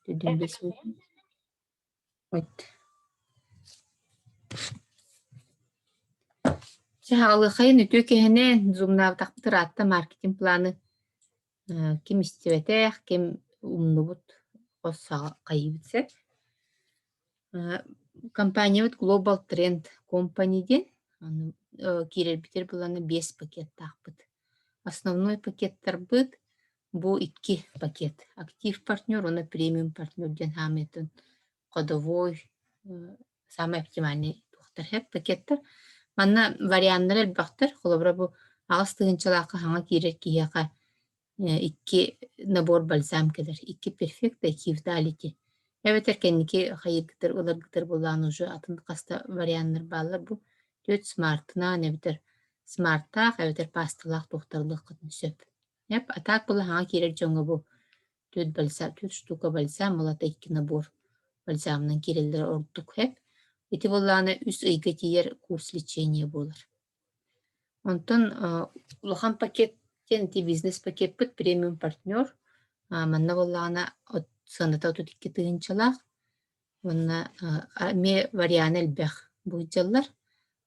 Төрдүн Вот. Чэ, аҕалыаххайын үтүө киһини зумнаабатахпыт ыраатта маркетинг планы ким истибэтэх, ким умнубут хос хайыыбыт сөп. Компаниябыт Global Trend Company диэн киирэрбитигэр былаана биэс пакеттаахпыт. Основной пакеттарбыт бу икки пакет: актив партнер уонна премиум партнер диэн хаамыытын ходовой самый оптимальный туохтар пакеттар. Манна варианнар элбэхтэр. Холобура бу 8 тыһыынчалаахха хаҥа киирэр киһиэхэ икки набор бальзам кэлэр, икки перфекта, икки виталити. Эбэтэр кэнники хайыыргытар, ыларгытар буоллаан уже атын хаста варианнар бааллар бу түөрт смартынаан эбэтэр смарттаах эбэтэр пасталаах туохтарылыаххытын сөп. Эп, а так была хаҥа киирэр дьоҥҥо бу түөрт бальзам, түөрт штука бальзам, ол аата икки набор бальзамынан киирэллэрэ ордук эп. Ити буоллаҕына үс ыйга тиийэр курс лечения буолар. Онтон улахан пакет диэн ити бизнес-пакеппыт премиум партнер. Манна буоллаҕына сыаната 32 тыһыынчалаах уонна эмиэ вариана элбэх быһыдьаллар.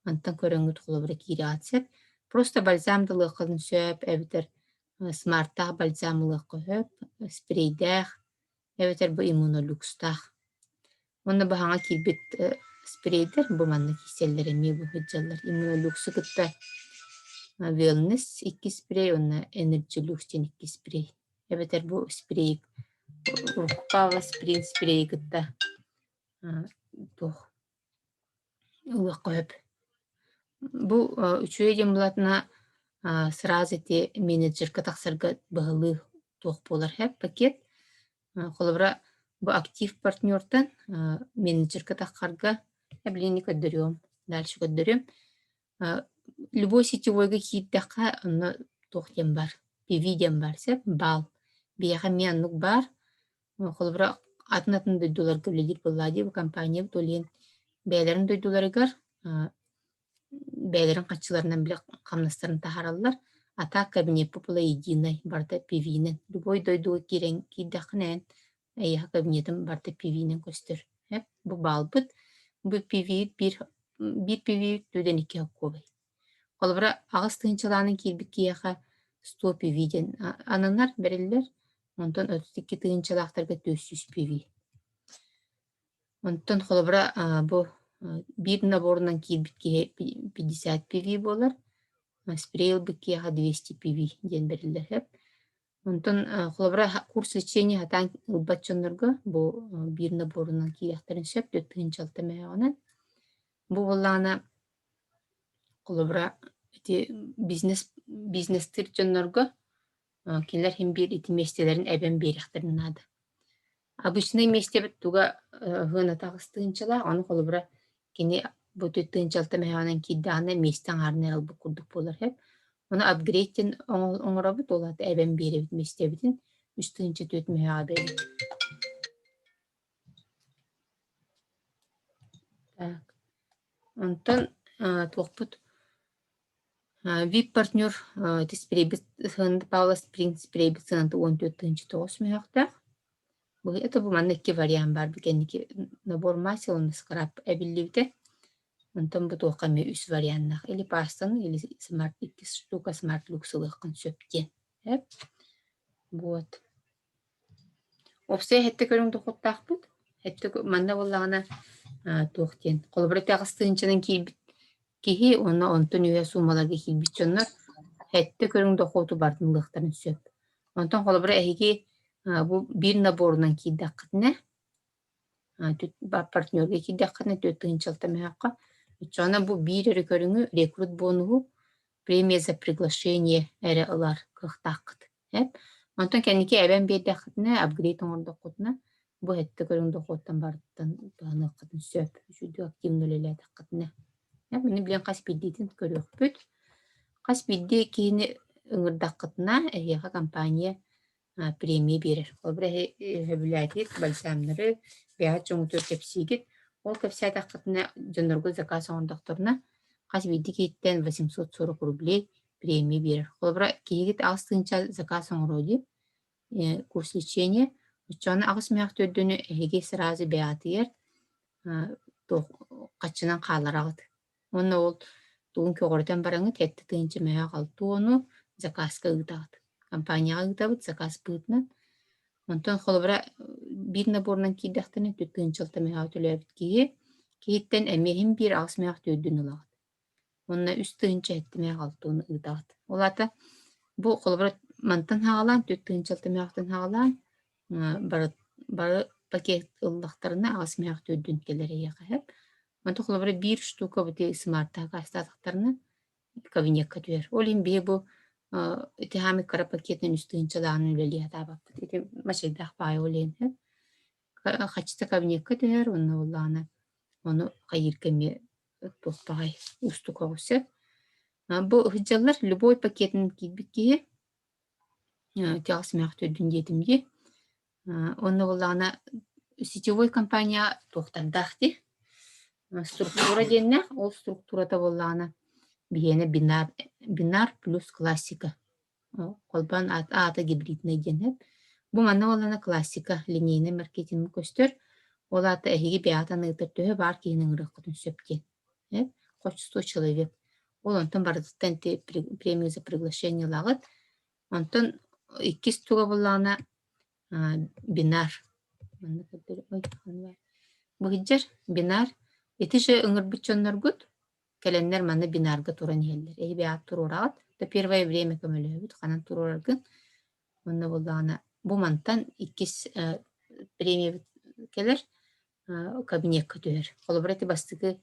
Мантан көрөҥҥүт холобура киирэҕит сөп. Просто бальзам да ылыаххын сөп эбэтэр смартаах бальзам ылыахха сөп, спрейдээх эбэтэр бу иммунолюкстаах. Уонна бу саҥа киирбит спрейдэр бу манна киирсэллэр эмиэ бу сылдьаллар. Иммунолюксу кытта Wellness икки спрей уонна Energy Lux диэн икки спрей. Эбэтэр бу спрей Рукпава спрей спрейи кытта туох ылыахха сөп. Бу үчүгэй диэн булатына сразу ити менеджергэ тахсарга быһалыы туох буолар сөп пакет. Холобура, бу актив партнертан менеджергэ тахсарга билиини көрдөрүөм, дальше көрдөрүөм. Любой сетевойга киирдэххэ онно туох диэн баар, PV диэн баар сөп, баал. Биһиэхэ эмиэ оннук баар. Холобура, атын-атын дойдуларга үлэлиир буоллаа дии, бу компаниябыт ол иһин бэйэлэрин дойдуларыгар бэйэлэрин харчыларынан бile хамнастарын таһаараллар. А так кабинеппыт була единый, барыта PV-нэн. Любой дойдуга киирэн киирдэххинэ эн эйиэхэ кабинетым барыта PV-нэн көстөр. Бу баалбыт. Бу PV биир биир PV түдэн икки холкуобай. Холобура, 8 тыһыынчалаанын киирбит киһиэхэ 100 PV диэн ананар, бэриллэр. Онтон 32 тыһыынчалаахтарга 400 PV. Онтон холобура, бу биир наборунан киирбит киһи 50 PV буолар, спрей ылбыт киһиэхэ 200 PV диэн бэриллэр сөп. Онтон холобура курс лечения сатаан ылбат дьоннорго бу биир наборунан киириэхтэрин сөп, 4 тыһыынча мөһөөҕүнэн. Бу буоллаҕына холобура ити бизнес бизнестиир дьоннорго кинилэр син биир ити миэстэлэрин эбэн биэриэхтэрин наада. Обычнай миэстэбит туга сыаната 8 тыһыынчалаах, ону холобура кини бу 4 тыһыынча мөһөөҕүнэн киирдэҕинэ миэстэ аҥаарын эрэ ылбыт курдук буолар сөп. Ону апгрейд диэн оҥоробут, ол аата эбэн биэрэбит миэстэбитин 3 тыһыынча 4 мөһөөҕө эбэбит. Так. Онтон туохпут VIP-партнер ити спрейбит Павла Спринг спрейбит сыаната 14 тыһыынча 9 мөһөөхтөөх. Это бу манна икки вариант баар бу кэнники набор масел уонна скраб эбиллибитэ. Онтон бу туохха эмиэ үс варианнаах или пастаны, или смарт икки штука смарт люкс ылыаххын сөп диэн. Вот. Уопсайа сэттэ көрүҥ дохуоттаахпыт. Сэттэ манна буоллаҕына туох диэн холобура ити 8 тыһыынчанан киирбит киһи уонна онтон үөһэ суумаларга киирбит дьоннор сэттэ көрүҥ дохуоту барытын ылыахтарын сөп. Онтон холобура эһиги бу биир наборунан киирдэххитинэ партнерга киирдэххинэ 4 тыһыынча 6 мөһөөххө оччоҕуна бу биир эрэ көрүҥү рекрут бонуһу премия за приглашение эрэ ылар кыахтааххыт. Эп. Онтон кэнники эбэн биэрдэххитинэ, апгрейд оҥордоххутуна, бу сэттэ көрүҥ дохуоттан барыттан туһаныаххытын сөп. Үчүгэй активно үлэлээтэххитинэ. Эп, маны билэн хас биирдиитин көрүөхпүт. Хас биирдии киһини ыҥырдаххытына, эһиэхэ компания премия биэрэр. Холобура, сөбүлээтигит бальзамнары, бэйэҕит дьоҥҥутугар кэпсиигит. Ол кэпсээтэххитинэ, дьоннорго заказ оҥордохторуна, хас биирдии киһиттэн 840 рублей премия биэрэр. Холобура, киһигит 8 тыһыынча заказ оҥоруо дии, курс лечения. Оччоҕуна аҕыс мөөх төрдүнү эһиги сразу бэйэҕитигэр туох хаччынан хаалараҕыт. Уонна ол тугун көҕүрүтэн бараҥҥыт 7 тыһыынча мөһөөх 60-у заказка ыытаҕыт. Компанияҕа ыытабыт заказ быһыытынан. Онтон холобура биир наборунан киирдэхтэринэ 4 тыһыынча 6 мөһөөҕү төлөөбүт киһи киһиттэн эмиэ иһин биир аҕыс мөһөөх төрдүн ылаҕыт. Уонна 3 тыһыынча 7 мөһөөх 60-у ыытаҕыт. Ол аата бу холобура мантан саҕалаан 4 тыһыынча 6 мөһөөхтөн саҕалаан бары бары пакет ыллахтарына аҕыс мөһөөх төрдүн кэлэр эйиэхэ сөп. Онтон холобура биир штука бу смарт аккаастаатахтарына кабинекка түһэр. Ол иһин биһи бу ити хаамый кыра пакетынан 3 тыһыынчалааҕынан үлэлии сатаабаппыт. Ити мачайдаах баайы ол иһин сөп. Хаччыта кабинекка түһэр уонна буоллаҕына ону хайыырга эмиэ туох баҕай уустук оҕус сөп. Бу сылдьаллар любой пакетынан киирбит киһи Тиэҕэс мөөх төрдүн диэтим дии. Уонна буоллаҕына сетевой компания туохтардаах дии. Структура диэннээх, ол структурата буоллаҕына биһиэнэ бинар, бинар плюс классика. Холбоон аата гибриднэй диэн сөп. Бу манна буоллаҕына классика, линейнай маркетинг көстөр. Ол аата эһиги бэйэҕит аныгытар төһө баар киһини ыҥырыаххытын сөп диэн. Хоть 100 человек. Ол онтон барытыттан ити премию за приглашение ылаҕыт. Онтон иккис туга буоллаҕына бинар. Быһыдьар бинар. Ити же ыҥырбыт дьонноргут кэлэннэр манна бинарга туран иһэллэр. Эһи бэйэҕит туруораҕыт. То первое время көмөлөһөбүт ханан туруораргын. Онно буоллаҕына бу мантан иккис премиябыт кэлэр кабинекка түһэр. Холобура, ити бастакы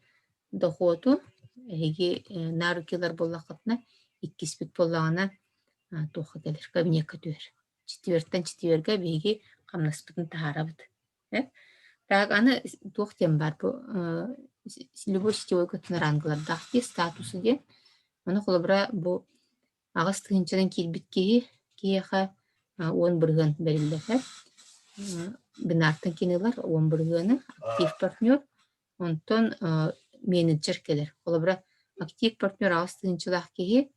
дохуоту эһиги на рукилар буоллаххытына, иккиспит буоллаҕына туохха кэлэр, кабинекка түһэр. Четвертэн четвергэ биһиги хамнаспытын таһаарабыт. Так, аны туох диэн баар бу любой сетевой кытын рангалардаах дии статусы диэн. Ону холобура бу 8 тыһыынчанан киирбит киһи киһиэхэ 10% бэриллэр. Бинартан кини ылар 10 бырыһыаны, актив партнер, онтон менеджер кэлэр. Холобура, актив партнер 8 тыһыынчалаах киһи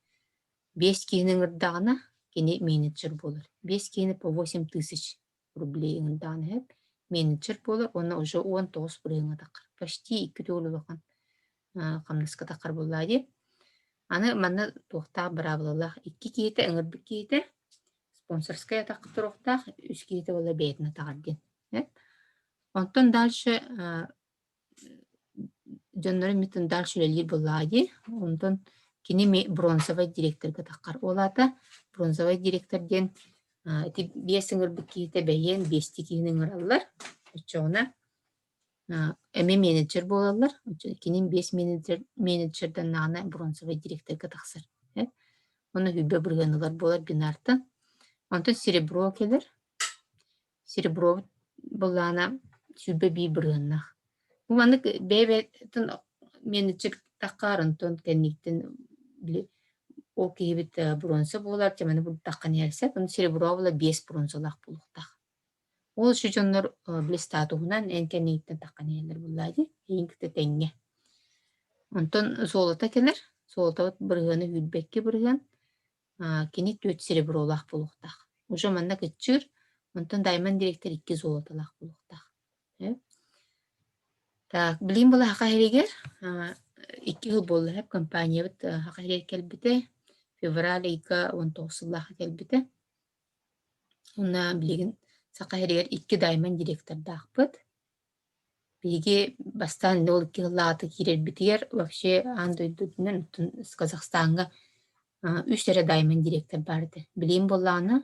биэс киһини ыҥырдаҕына, кини менеджер буолар. Биэс киһини по 8000 рублей ыҥырдаҕына сөп, менеджер буолар уонна уже 19 бырыһыаҥҥа таххар. Почти икки төгүл улахан хамнаска таххар буоллаа дии. Аны манна туохтаах быраабылалаах икки киһитэ ыҥырбыт киһитэ спонсорскай атахха туруохтаах, үс киһитэ буолла бэйэтин атаҕар диэн. Онтон дальше дьоннорун митин дальше үлэлиир буоллаҕа дии. Онтон кини бронзовай директорга таххар. Ол аата бронзовай директор диэн ити биэс ыҥырбыт киһитэ бэйиэн биэстии киһини ыҥыраллар. Оччоҕуна эмиэ менеджер буолаллар. Кини биэс менеджер менеджерданнаҕына бронзовай директорга тахсар. Уонна 20 бырыһыан ылар буолар бинартан. Онтон серебро кэлэр. Серебробут былаана 21 бырыһыаннаах. Бу маннык бэйэ-бэйэтин менеджер таххаар онтон кэнниттэн били ол киһибит бронза буолар, чэ маны бултаххын иһэр сөп. Ону серебро буола биэс бронзалаах буолуохтаах. Ол үчү дьоннор били статуһунан эн кэнниттэн таххан иһэллэр буоллаа дии, эйигин кытта тэҥҥэ. Онтон золото кэлэр. Золотобут бырыһыана 22 бырыһыан. Кини түөрт серебролаах буолуохтаах. Уже манна кыччыыр, онтон Даймон директор икки золотолаах буолуохтаах. Так, билигин была Саха сиригэр 2 сыл буолла сөп компаниябыт Саха сиригэр кэлбитэ. Февраль ыйга 19 сыллаахха кэлбитэ. Уонна билигин Саха сиригэр икки Даймон директордаахпыт. Биһиги бастаан ол 2 сыллааҕыта киирэрбитигэр вообще аан дойду үрдүнэн оттон Казахстаҥҥа үс эрэ Даймон директор баар этэ. Билигин буоллаҕына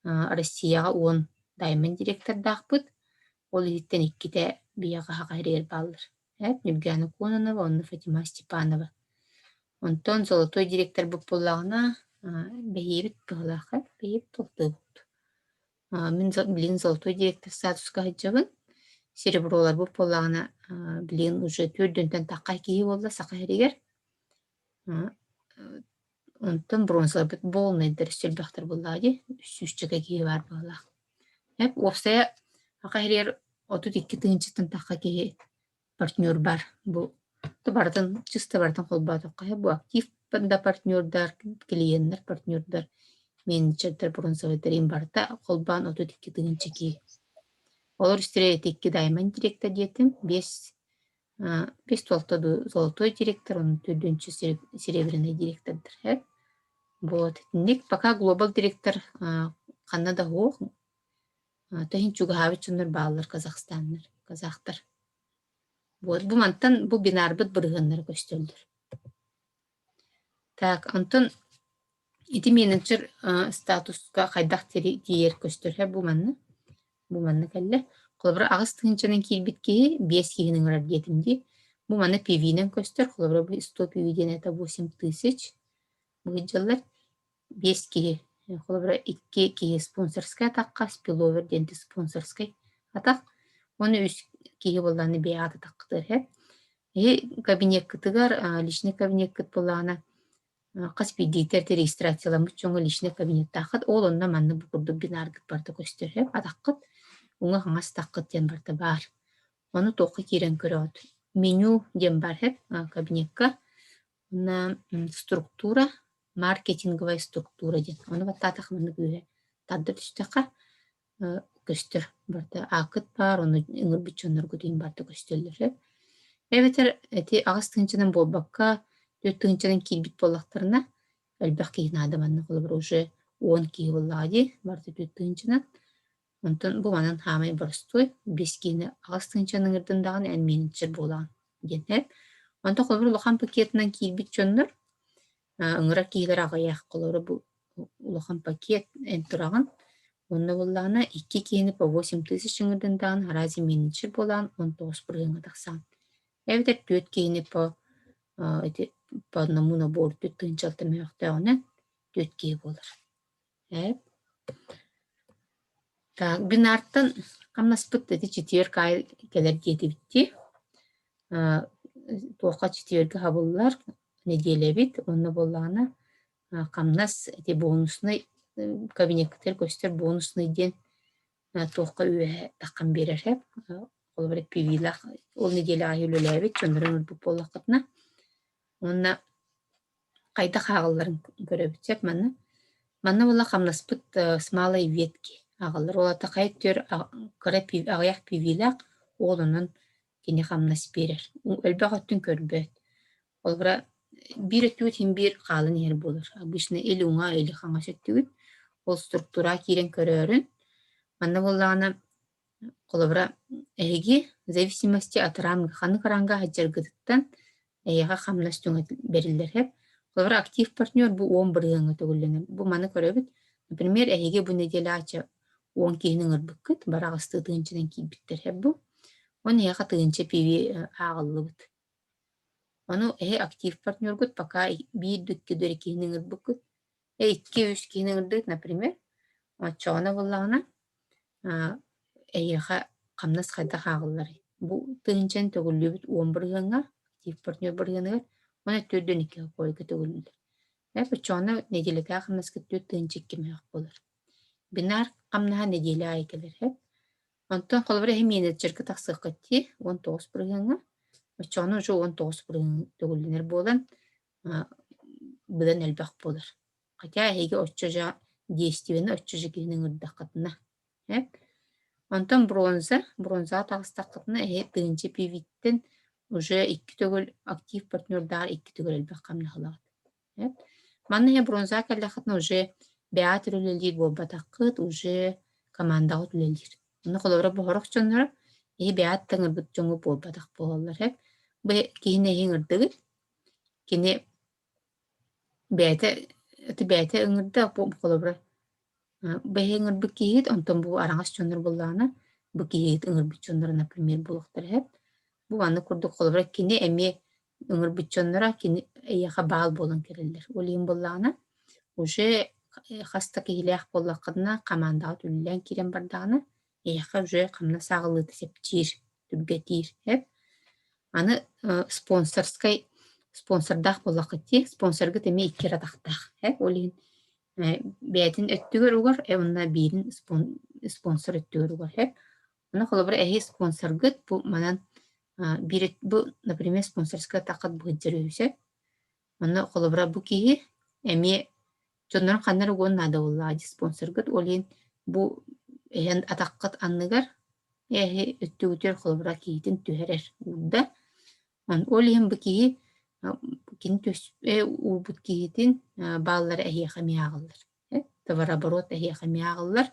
Россияҕа 10 Даймон директордаахпыт. Ол иһиттэн иккитэ биһиэхэ Саха сиригэр бааллар. Нюргана Кононова уонна Фатима Степанова. Онтон золотой директорбыт буоллаҕына бэһиэбит быһыылаах бэһиэбит алтыабыт. Мин билигин золотой директор статуска сылдьабын. Сереброларбыт буоллаҕына билигин уже төрдүнтэн тахха киһи буолла Саха сиригэр. Онтон бронзаларбыт буолнайдар өссө элбэхтэр буоллаҕа дии, сүүсчэкэ киһи баар быһыылаах. Уопсайа Саха сиригэр 32 тыһыынчаттан тахха киһи партнер бар. Бу барытын чисто барытын холбоотоххо бу актив да партнердар, клиеннэр партнердар, менеджердэр, бронзовайдар им барыта холбоон 32 тыһыынча киһи. Олор истэрэ ити икки Diamond директор диэтим, биэс биэс туолта золотой директор, онон төрдүнчү серебряный директордар һэ. Вот итинник пока глобал директор ханна да суох. Төһүн чугаһаабыт дьоннор бааллар казахстаннар, казахтар. Вот бу мантан бу бинарбыт бырыһыаннара көстөллөр. Так, онтон ити менеджер статуска хайдах тиийэр көстөр бу манна. Бу манна кэллэ. Холобура, 8 тыһыынчанан киирбит киһи 5 киһини ыҥырар диэтим дии. Бу манна PV-нэн көстөр. Холобура, бу 100 PV диэн это 8 тысяч. Быһыдьаллар. 5 киһи. Холобура, 2 киһи спонсорскай атахха, спиловер диэн спонсорскай атах. Уонна үс киһи буоллаҕына бэйэҕит атаххытыгар иһэр. Эһи кабинеккытыгар, личный кабинеккыт буоллаҕына, хас биирдиитэ регистрацияламмыт дьоҥҥо личный кабинеттааххыт, ол онно маннык бу курдук бинаргыт барыта көстөр сөп. Атаххыт, уҥа-хаҥас атаххыт диэн барыта баар. Ону туохха киирэн көрөҕүт? Меню диэн баар сөп кабинекка. Уонна структура, маркетинговая структура диэн. Ону баттаатах маннык үөһэ тарда түстэххэ көстөр. Барыта ааккыт баар, ону ыҥырбыт дьонноргут иһин барыта көстөллөр сөп. Эбэтэр ити 8 тыһыынчанан буолбакка, 4 тыһыынчанан киирбит буоллахтарына, элбэх киһи наада манна холобура уже 10 киһи буоллаҕа дии, барыта 4 тыһыынчанан. Онтон бу манан хаамай боростуой, 5 киһини 8 тыһыынчанан ыҥырдын даҕаны эн менеджер буолаҕын диэн сөп. Онтон холобур улахан пакетынан киирбит дьоннор ыҥырар киһилэр аҕыйах. Холобура бу улахан пакет эн тураҕын, онно буоллаҕына икки киһини по 8 тысяч ыҥырдын даҕаны араас менеджер буолаҕын 19 бырыһыаҥҥа тахсаҕын. Эбэтэр түөрт киһини по ити по одному набору 4 тыһыынча мөһөхтөөҕүнэн түөрт киһи буолар. Эп. Так, бинартан хамнаспыт ити четверг аайы кэлэр диэтибит дии. Туохха четвергэ хабыллар нэдиэлэбит уонна буоллаҕына хамнас ити бонуснай кабинеккытыгар көстөр бонуснай диэн туохха үөһэ таххан биэрэр сөп. Холобура PV-лаах ол нэдиэлэ аайы үлэлээбит дьоннорун ылбыт буоллаххытына уонна хайдах ааҕылларын көрөбүт сөп манна. Манна буолла хамнаспыт с малой ветки ааҕыллар. Ол аата хайа өттүгэр кыра аҕыйах PV-лээх ол онон кини хамнас биэрэр. Элбэх өттүн көрбөт. Холобура, биир өттүгүт иһин биир хаалан иһэр буолар. Обычно или уҥа, или хаҥас өттүгүт. Ол структура киирэн көрөөрүн. Манна буоллаҕына, холобура, эһиги в зависимости от ранга, ханнык ранга сылдьаргытыттан эйиэхэ хамнас түҥэ бэриллэр сөп. Холобура, актив партнер бу 10 бырыһыаҥҥа төгүллэнэр. Бу маны көрөбүт. Например, эһиги бу нэдиэлэҕэ 10 киһини ыҥырбыккыт, бары аҕыстыы тыһыынчанан киирбиттэр сөп бу. Уонна эһиэхэ тыһыынча PV ааҕыллыбыт. Ону эһи актив партнергут пока биир да икки да эрэ киһини ыҥырбыккыт. Икки-үс киһини ыҥырдыгыт, например. Оччоҕуна буоллаҕына, эйиэхэ хамнас хайдах ааҕылларый? Бу тыһыынчаны төгүллүүбүт 10 бырыһыаҥҥа, актив партнер бырыһыаныгар уонна 42 койка төгүллүүллэр. Оччоҕуна нэдиэлэтээҕи хамнаскыт 4002 мөһөх буолар. Бинар хамнаһа нэдиэлэ аайы кэлэр сөп. Онтон холобура эһи менеджергэ тахсыаххыт дии 19 бырыһыаҥҥа. Оччоҕуна уже 19 бырыһыан төгүллэнэр буолан быдан элбэх буолар. Хотя эһиги оччо дьэ действиены оччо дьэ киһини ыҥырдаххытына. Эп. Онтон бронза, бронзаҕа таҕыстаххытына эһи 1000 PV-ттэн уже икки төгүл актив партнердааҕар икки төгүл элбэх хамнаһ ылаҕыт. Манна иһэ бронзаҕа кэллэххитинэ уже бэйэҕит эрэ үлэлиир буолбатаххыт, уже командаҕыт үлэлиир. Онно холобура бу сорох дьонноро эһи бэйэҕит да ыҥырбыт дьоҥҥут буолбатах буолаллар сөп. Бу киһини эһи ыҥырдыгыт, кини бэйэтэ бэйэтэ ыҥырда, холобура бу эһи ыҥырбыт киһигит, онтон бу араҥас дьоннор буоллаҕына, бу киһигит ыҥырбыт дьонноро, например, буолуохтара сөп. Бу маннык курдук холобура кини эмиэ ыҥырбыт дьонноро кини эйиэхэ баал буолан кэлэллэр. Ол иһин буоллаҕына, уже хас да киһилээх буоллаххытына, хамаандаҕа үлэлээн киирэн бардаҕына, эйиэхэ уже хамнас ааҕыллыыта чэпчиир, түргэтиир. Сөп. Аны спонсорскай спонсордаах буоллаххыт дии, спонсоргыт эмиэ икки эрэ атахтаах. Ол иһин бэйэтин өттүгэр угар, уонна биирин спонсор өттүгэр угар. Сөп. Ону холобура эһи спонсоргыт бу манан биир бу, например, спонсорскай атаххыт быһыддьар үһү сөп. Онно холобура бу киһи эмиэ дьоннорун ханна эрэ угуон наада буоллаҕа дии спонсоргыт. Ол иһин бу эһэн атаххыт анныгар Эһи өттүгүтүгэр холобура киһитин түһэрэр уурда. Ол иһин бу киһи кини уурбут киһитин бааллара эһиэхэ эмиэ ааҕыллар. Товарооборот эһиэхэ эмиэ ааҕыллар.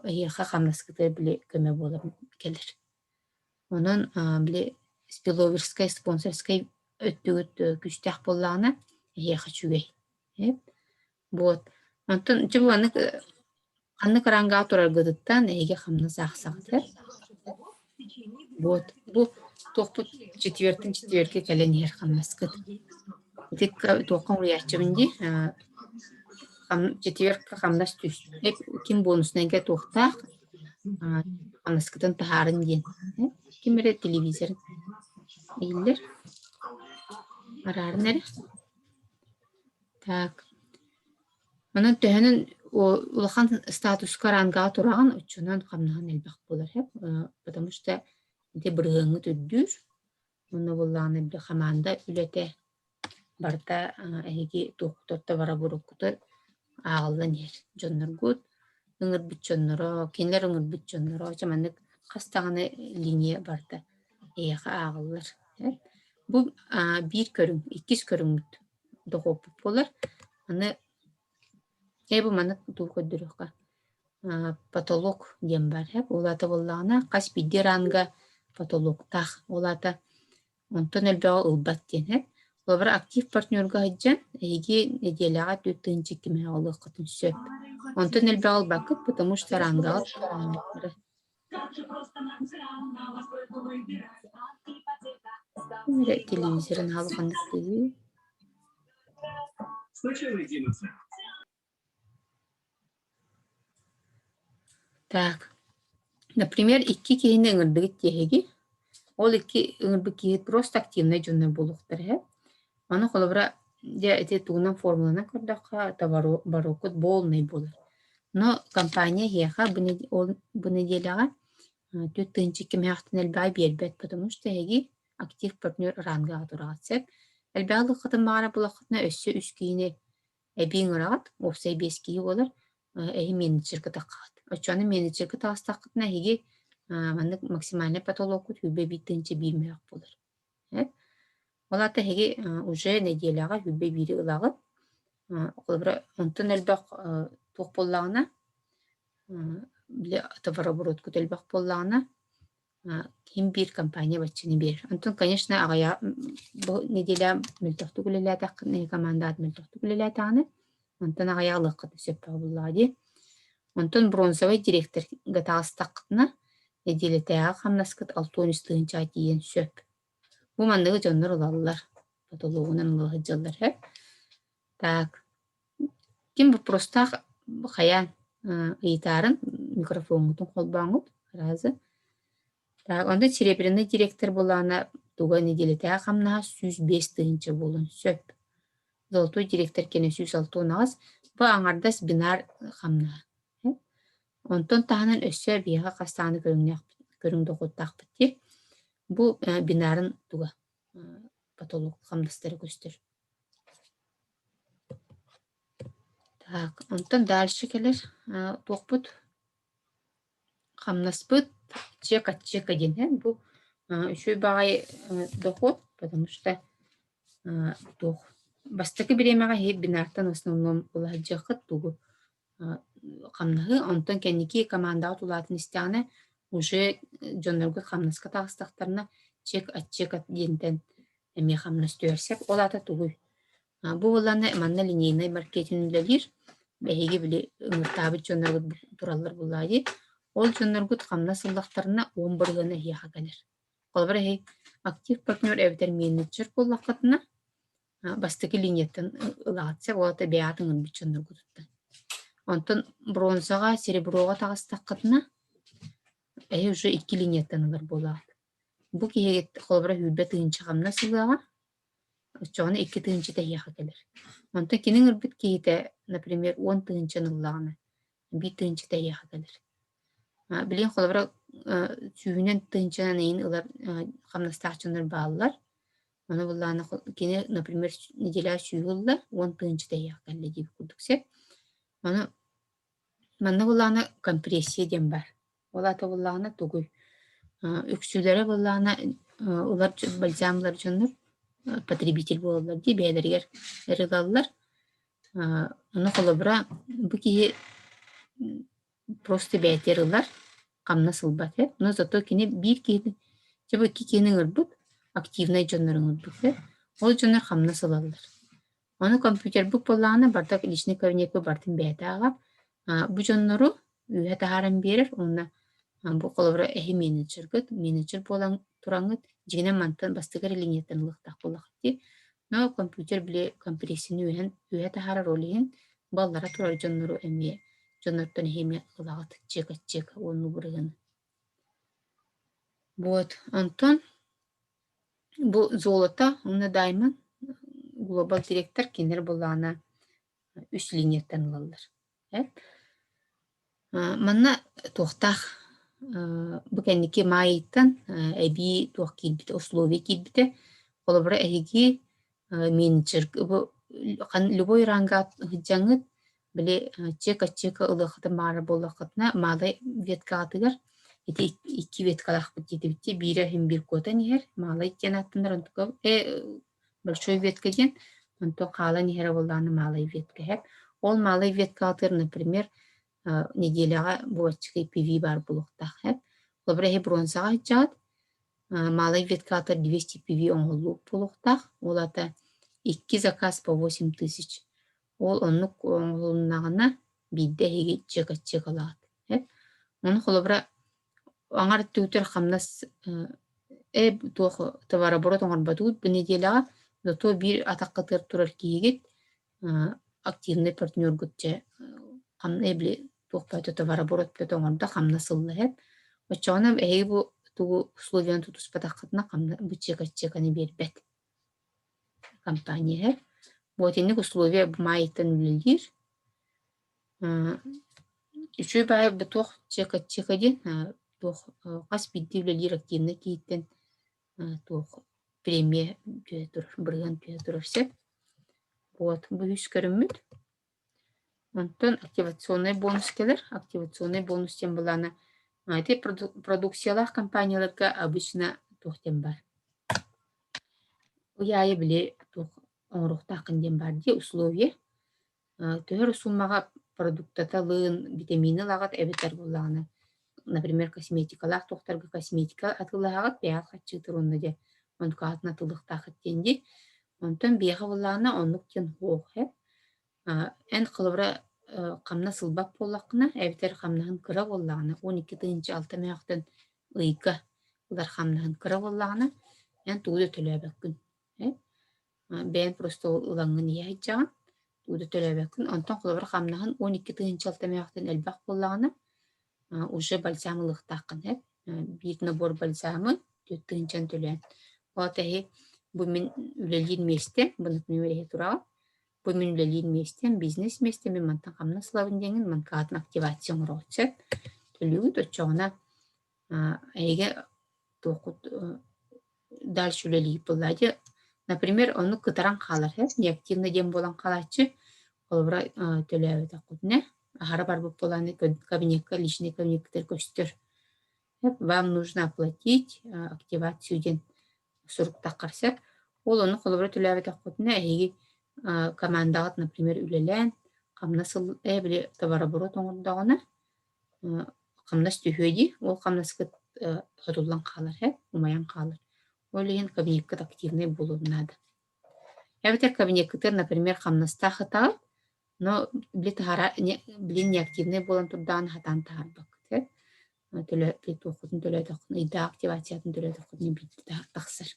Эһиэхэ хамнаскытыгар били көмө буолан кэлэр. Онон били спиловерскай, спонсорскай өттүгүт күүстээх буоллаҕына эһиэхэ үчүгэй. Вот. Онтон дьэ бу маннык ханнык рангаҕа тураргытыттан эһиги хамнас аахсаҕыт ээ. Вот. Бу туохпут четвертин четвергэ кэлэн иһэр хамнаскыт. Ити туохха уруйааччыбын дии четверка хамнас түс. Ким бонуснайга туохтаах хамнаскытын таһаарын диэн. Ким эрэ телевизор иһиллэр. Араарын эрэ. Так. Онон төһөнөн улахан статуска рангаҕа тураҕын, оччонон хамнаһын элбэх буолар һэп. Потому что ити бырыһыаҥҥыт үрдүүр. Онно буоллаҕына били хамаанда үлэтэ барыта эһиги туоххутуттан бара буруккутун ааҕыллан иһэр. Дьонноргут ыҥырбыт дьонноро, кинилэр ыҥырбыт дьонноро, чэ маннык хас даҕаны линия барыта эйиэхэ ааҕыллар. Бу биир көрүҥ, иккис көрүҥмүт дохуоппут буолар. Аны бу маннык туу көрдөрүөххэ потолок диэн баар һэп. Ол аата буоллаҕына хас биирдии ранга потолоктаах. Ол аата онтон элбэҕи ылбат диэн һэп. Холобура актив партнерга сылдьан эһиги нэдиэлэҕэ 4 кимэҕэ ылыаххытын сөп. Онтон элбэҕи ылбаккыт, потому что рангаҕыт Эрэ телевизорын аһылҕаннык тыый. Так, например, икки киһини ыҥырдыгыт диэһиги. Ол икки ыҥырбыт киһи просто активнай дьоннор буолуохтара үһү. Ону холобура, дьэ ити тугунан формуланан көрдөххө, товарообороккут полный буолар. Но компания эһиэхэ бу бу нэдиэлэҕэ 4 кимээхтэн элбэҕи биэрбэт, потому что эһиги актив партнер рангаҕа тураҕыт сөп. Элбэҕи ылыаххытын баҕарар буоллаххытына өссө үс киһини эбии ыҥыраҕыт, уопсай биэс киһи буолар, эһи менеджергэ таххаҕыт. Оччоҕуна менеджергэ таҕыстаххытына эһиги маннык максимальнай потолоккут 21 001 мөөх буолар. Ол аата эһиги уже нэдиэлэҕэ 21 ылаҕыт. Холобура, онтон элбэх туох буоллаҕына, били товарообороткут элбэх буоллаҕына, ким биир компания баччаны биэрэр. Онтон, конечно, аҕыйах бу нэдиэлэ мөлтөхтүк үлэлээтэххинэ, командаҕыт мөлтөхтүк үлэлээтэҕинэ, онтон аҕыйах ылыаххытын сөп буоллаҕа дии. Онтон бронзовай директорга таҕыстаххытына, нэдиэлэтээҕи хамнаскыт 63 тыһыынчаҕа тиийиэн сөп. Бу манныгы дьоннор ылаллар, потологунан ыла сылдьаллар һэ. Так, ким боппуруостаах хайаан ыйытаарын микрофоҥҥутун холбооҥҥут разы. Так, онно серебряный директор буоллаҕына туга нэдиэлэтээҕи хамнаһа 105 тыһыынча буолуон сөп. Золотой директор кэнэ 168, бу аҥардас бинар хамнаһа. Онтон таһынан өссө биһиэхэ хас даҕаны көрүҥнээх көрүҥ дохуоттаахпыт дии. Бу бинарын туга потолок хамнастара көстөр. Так, онтон дальше кэлэр туохпут хамнаспыт чек от чека диэн һэ бу үчүгэй баҕайы дохуот, потому что туох бастакы бириэмэҕэ иһи бинартан в основном ыла сылдьыаххыт тугу хамнаһы, онтон кэнники командаҕыт улаатан истэҕинэ уже дьонноргут хамнаска таҕыстахтарына чек от чека диэнтэн эмиэ хамнас түһэр сөп. Ол аата тугуй? Бу буоллаҕына манна линейнай маркетинг үлэлиир. Эһиги били ыҥыртаабыт дьонноргут тураллар буоллаҕа дии. Ол дьонноргут хамнас ыллахтарына 10 бырыһыана эһиэхэ кэлэр. Холобур, эһиги актив партнер эбэтэр менеджер буоллаххытына, бастакы линияттан ылаҕыт сөп, ол аата бэйэҕит ыҥырбыт дьонноргутуттан. Онтон бронзаҕа, сереброҕа таҕыстаххытына, эһи уже икки линияттан ылар буолаҕыт. Бу киһигит холобура 20 тыһыынча хамнас ылыаҕа, оччоҕуна 2 тыһыынчата эһиэхэ кэлэр. Онтон кини ыҥырбыт киһитэ, например, 10 тыһыынчаны ыллаҕына, 1 тыһыынчата эһиэхэ кэлэр. Билигин холобура сүүһүнэн тыһыынчанан эйин ылар хамнастаах дьоннор бааллар. Ону буллаҕына кини, например, нэдиэлэҕэ сүүһү ылла, 10 тыһыынчата эһиэхэ кэллэ диэбит курдук сөп. Ону манна буллаҕына компрессия диэн баар. Ол аата буоллаҕына тугуй? Үксүлэрэ буоллаҕына ылар бальзам ылар дьоннор потребитель буолаллар дии бэйэлэригэр эрэ ылаллар. Ону холобура бу киһи просто бэйэтигэр ылар, хамнас ылбат ээ. Но зато кини биир киһини чэ бу икки киһини ыҥырбыт, активнай дьоннору ыҥырбыт ээ. Ол дьоннор хамнас ылаллар. Ону компьютербут буоллаҕына барыта личный кабинекка барытын бэйэтэ ааҕар. Бу дьоннору үөһэ таһааран биэрэр уонна бу холобура эһи менеджергыт, менеджер буолан тураҥҥыт дьиҥинэн мантан бастакы эрэ линиятын ылыахтаах буоллаххыт дии. Но компьютер били компрессияны үөһэн үөһэ таһаарар ол иһин баллара турар дьоннору эмиэ дьоннортон эһи эмиэ ылаҕыт чек-чек уоннуу бырыһыаны. Вот онтон бу золото уонна даймонд глобал директор кинилэр былаана үс линияттан ылаллар. Манна туохтаах бу кэнники маайыттан эбии туох киирбитэ, условие киирбитэ. Холобура, эһиги менеджер бу любой ранга сылдьаҥҥыт били чека-чека ылыаххытын баҕарар буоллаххытына, малай веткаҕытыгар ити икки веткалаахпыт диэтибит дии, биирэ иһин биир куотан иһэр, малай диэн ааттанар, онтука большой ветка диэн, онтон хаалан иһэрэ буоллаҕына малай ветка иһэр. Ол малай веткаҕытыгар, например, неделяҕа буоччукай PV баар буолуохтаах иһэр. Холобура, эһи бронзаҕа сылдьаҕыт, малай веткаҕытыгар 200 PV оҥоһуллубут буолуохтаах. Ол аата икки заказ по 8 тысяч. Ол оннук оҥоһулуннаҕына биирдэ эһиги чек-чек ылаҕыт. Ону холобура аҥар өттүгүтүгэр хамнас э туох товарооборот оҥорботугут бу нэдиэлэҕэ, зато биир атаххытыгар турар киһигит активный партнергут дьэ били туох бөтө товарооборот бөтө оҥордо хамнас ылла иһэр. Оччоҕуна эһиги бу тугу условияны тутуспатаххытына хамна бу чека-чеканы биэрбэт компания иһэр. Вот итинник условия бу маайыттан үлэлиир. Үчүгэй баайы бу туох чека-чека диэн туох хас биирдии үлэлиир активнай киһиттэн туох премия түһэ турар, бырыһыан түһэ турар сөп. Вот бу үс көрүммүт. Онтон активационнай бонус кэлэр. Активационнай бонус диэн былаана ити продукциялаах компанияларга обычно туох диэн баар. Ый аайы били туох оҥоруохтааххын диэн баар дии условие. Төһө эрэ суумаҕа продуктата ылыын, битэмиини ылаҕыт эбэтэр буоллаҕына, например, косметикалаах туохтарга косметика атыылаһаҕыт, бэйэҕит хаччыытыр уонна дьэ онтукаҕытын атыылыахтааххыт диэн дии. Онтон биһиэхэ буоллаҕына оннук диэн суох ээ. Эн холобура хамнас ылбат буоллаххына эбэтэр хамнаһын кыра буоллаҕына 12 6 мөөхтөн ыйга ылар хамнаһын кыра буоллаҕына, эн тугу да төлөөбөккүн. Бэйэҥ просто ылаҥҥын иһэ сылдьаҕын, тугу да төлөөбөккүн. Онтон холобура хамнаһын 12 600 мөөхтөн элбэх буоллаҕына, уже бальзам ылыахтааххын сөп. Биир набор бальзамы 4 тыһыынчаны төлөөн. Ол аата эһи бу мин үлэлиир миэстэм, бу например эһи тураҕын, бу мин үлэлиир миэстэм, бизнес миэстэм, мин мантан хамнас ылабын диэҥҥин манкаатын активация оҥороҕут сөп. Төлүүгүт оччоҕуна эһиги туоххут дальше үлэлиир буоллаа дии. Например, оннук кытаран хаалар һэ, неактивно диэн буолан хаалааччы. Холобура, төлөөбөтөххүтүнэ, аһара барбыт буолааны кабинекка, личный кабинеккытыгар көстөр. Вам нужно оплатить активацию диэн суруктаххар сөп. Ол ону холобура төлөөбөтөххүтүнэ, эһиги командаҕыт, например, үлэлээн, хамнас ыл э били товарооборот оҥордоҕуна, хамнас түһүө дии, ол хамнаскыт сотуллан хаалар ээ, умайан хаалар. Ол иһин кабинеккыт активнай буолуон наада. Эбэтэр кабинеккытыгар, например, хамнастаах ытаҕыт, но били таһара били неактивнай буолан турдаҕына сатаан таһаарбаккыт ээ. Төлө туоххутун төлөөтөххүнэ, ыйдаах активациятын төлөөтөххүтүнэ биирдэ тахсар.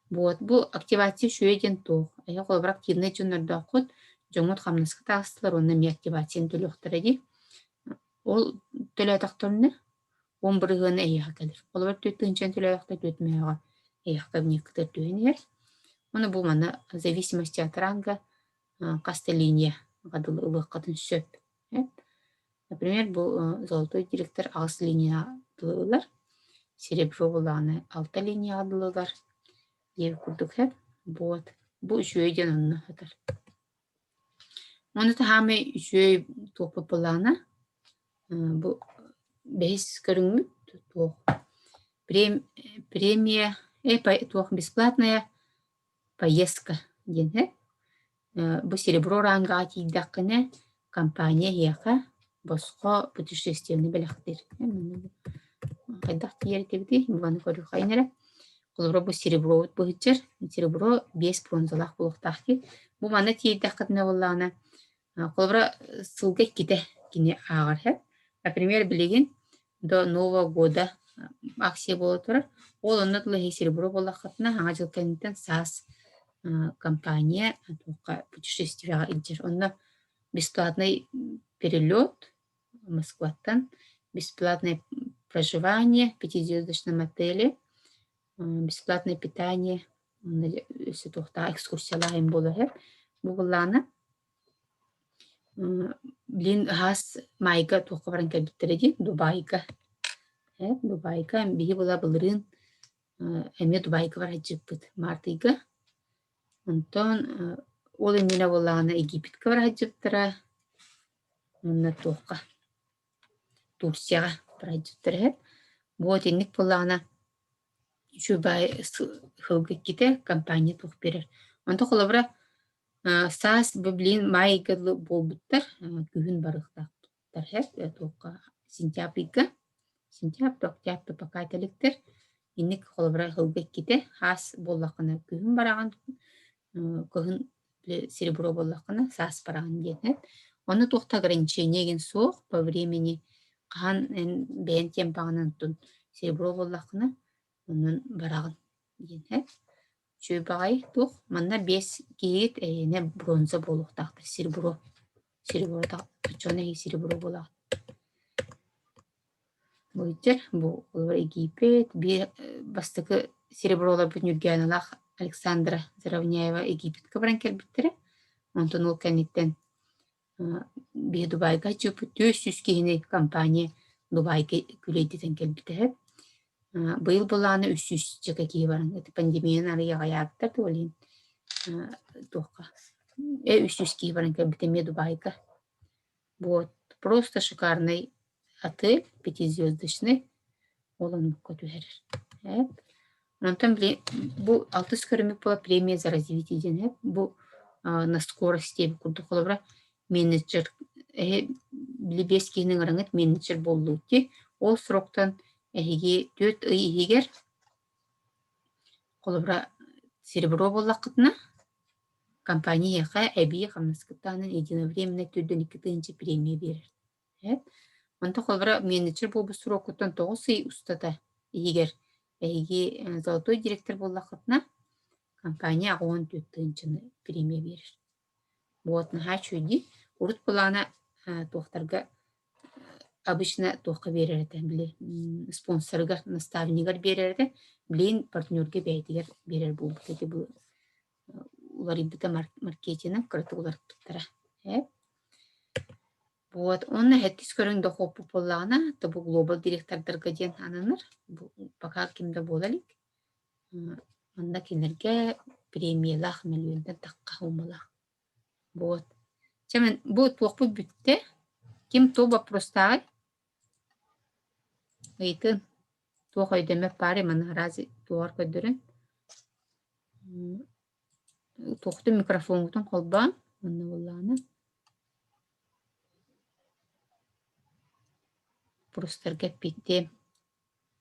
Вот бу активация үчүгэй диэн туох? Эһи холобура активнай дьоннордооххут, дьоҥҥут хамнаска таҕыстылар уонна эмиэ активацияны төлүөхтэрэ дии. Ол төлөөтөхтөрүнэ 10 бырыһыана эһиэхэ кэлэр. Холобур 4 тыһыынчаны төлөөтөхтө 4 мөһөҕө эһиэхэ кабинеккытыгар түһэн иһэр. Уонна бу манна в зависимости от ранга хас да линия дылы ылыаххытын сөп. Например, бу золотой директор аҕыс линияҕа дылы ылар, серебро буоллаҕына алта линияҕа дылы ылар диэбит курдук сөп. Вот. Бу үчүгэй диэн онно сытар. Ону таһаамай үчүгэй туохпут буоллаҕына бу Бэһис көрүҥмүт туох премия туох бесплатная поездка диэн һэ. Бу серебро рангаҕа тиийдэххинэ компания эһиэхэ босхо путешествиены бэлэхтиир. Хайдах тиийэр этибитий? Бу көрүөххэйин эрэ. Холобура бу серебробут быһыччар. Серебро биэс бронзалаах буолуохтаах дии. Бу манна тиийдэххитинэ буоллаҕына Холобура, сылга иккитэ кини ааҕар сөп. Например, билигин до Нового года акция буола турар. Ол онно тыла иһи серебро буоллаххытына, Саҥа дьыл кэнниттэн саас компания туохха путешествиеҕа илдьэр. Онно бесплатный перелет Москваттан, бесплатное проживание в пятизвездочном отеле, бесплатное питание, онно өссө туохтаах экскурсиялаах им буола сөп. Бу былаана Блин, аһаас маайга туохха баран кэлбиттэрэ дии, Дубайга. Дубайга биһи була былырыын эмиэ Дубайга бара сылдьыбыппыт март ыйга. Онтон ол иннинэ буоллаҕына Египетка бара сылдьыбыттара уонна туохха Турцияҕа бара сылдьыбыттара үһү. Бу итинник буоллаҕына үчүгэй сылга иккитэ компания туох биэрэр. Онтон холобура Саас бу билигин маай ыйга дылы буолбуттар, күһүн барыахтаахтар сөп туохха сентябрь ыйга, сентябрь, октябрь пока этэ иликтэр. Инник холобура сылга иккитэ, хаас буоллаххына күһүн бараҕын, кыһын серебро буоллаххына саас бараҕын диэн эт. Онно туох да ограничение игин суох по времени хаһан эн бэйэн темпаҕынан оттон серебро буоллаххына онон бараҕын диэн эт. Үчүгэй баҕайы туох манна биэс киһигит эйиэнэ бронза буолуохтаахтар серебро серебро оччоҕуна эһиги серебро буолаҕыт Бу бу олор Египет биир бастакы сереброларбыт Ньургааналаах Александра Заровняева Египетка баран кэлбиттэрэ онтон ол кэнниттэн Биһи Дубайга чыппыт 400 киһини компания Дубайга күлэйдэтэн кэлбитэ үһү. Быйыл былаана 300 чэкэ киһи баран ити пандемиянан арыйа аҕыйаабыттар да ол иһин туохха 300 киһи баран кэлбитэ эмиэ Дубайга. Вот просто шикарный отель пятизвездочный ол оннукка түһэрэр. Онтон били бу алтыс көрүммүт буола премия за развитие диэн эһэ бу на скорость диэбит курдук холобура менеджер эһи били биэс киһини ыҥыраҥыт менеджер буоллугут дии ол сроктан эһиги 4 ый иһигэр холобура серебро буоллаххытына компания эһиэхэ эбии хамнаскыт таһынан единовременно 42 000 премия биэрэр. Эт. Онтон холобура менеджер буолбут срокуттан 9 ый устата иһигэр эһиги золотой директор буоллаххытына, компания 84 тыһыынчаны премия биэрэр. Вот наһаа үчүгэй дии. Урут былаана туохтарга обычно туохха биэрэр этэ били спонсорыгар, наставнигар биэрэр этэ. Билигин партнерга бэйэтигэр биэрэр буолбут ити бу уларыйбыта маркетинг кыратык уларыппыттара. Эп. Вот уонна сэттис көрүҥ дохуоппут буоллаҕына, то бу глобал директордарга диэн ананар. Бу пока ким да буола илик. Манна кинилэргэ премиялаах мөлүйүөнтэн тахха суумалаах. Вот. Чэ мин бу туохпут бүттэ. Ким туох боппуруостааҕый? Ыйытын. Туох өйдөммөт баарый маны араас туоҕар көрдөрөн. Туохтун микрофоҥҥутун холбоон уонна буоллаҕына Боппуруостарга эппиэттиэм.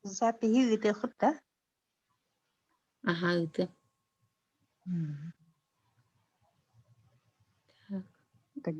Запиһи ыытыаххыт да? Аһаа ыытыам. Так.